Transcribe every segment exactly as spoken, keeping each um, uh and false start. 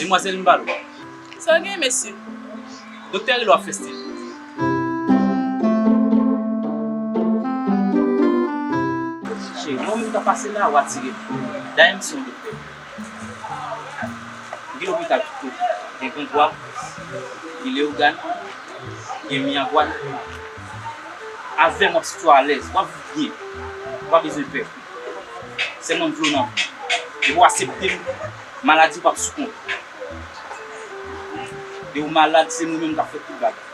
Demwazèl, m pale w. Sa w gen, mesye? Doktè a rele w ap fè stil. Cheri, mwen menm ka pase la, w atire m. Dayè m se yon doktè. Gen lopital tout kote. Gen Grand Goâve, gen Leyogàn, gen Miragwàn. Avè m w ap santi w alèz, w ap viv byen. W pa bezwen pè. Sèlman m vle w nan vi m. Depi w aksepte m, maladi w p ap sou kont. Depi w malad, se mwen menm k ap fè tout bagay.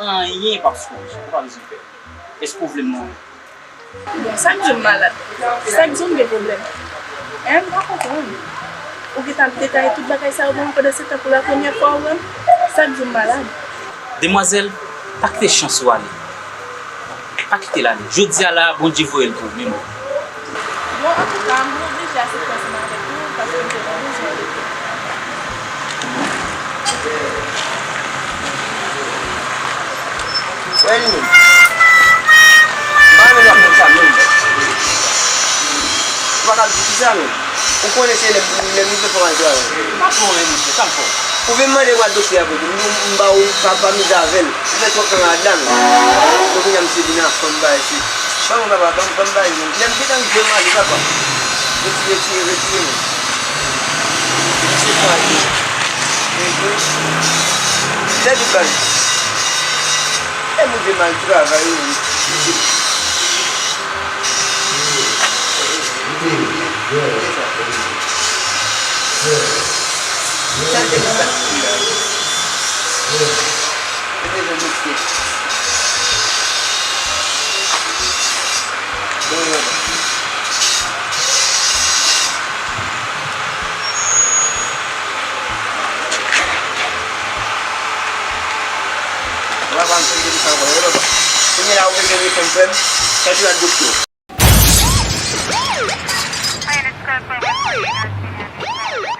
Anyen p ap sou kont ou, ou pa bezwen pè. Èske w vle m nan? Bon, sa k di w m malad? Sa k di w m gen pwoblèm? Hein, m pa konprann. Ou gentan ap detaye tout bagay sa yo ban mwen pandan se tan pou la premyè fwa ou wè m? Sa k di w m malad? Demwazèl, pa kite chans ou ale. Pa kite l ale. Jodi a la, Bondye voye l pou ou, men bon. Bon, antouka, m oblije aksepte ansanm avèk ou, paske m te nan bezwen de ou. Wè li menm. M pa renmen lè w ap fè sa menm. Ou pa ka di kisa menm. Ou konnen se lè m, lè m rive fò m al travay. M pa pran anyen, mesye, sa m fè w? Ou vin mande m al doktè a pou m, m ba ou pa, pa mize avè l. Ou fè twòp nan ladan l. Donk, kounye a, misye vin ap fè m bagay, se, ban mwen, papa, ban m, ban m bagay, menm. Lè m gentan rive, m ale, papa. Retire, retire, retire, menm. Misye fè al. Lè di bagay. E Bondye mal travay, wi. Sa te nan sa. Mete jan misye. Bon, bon. Papa m fè m depi sa ankò, non, papa. Kounye a la, ou bezwen reponn frè m, chèche yon doktè.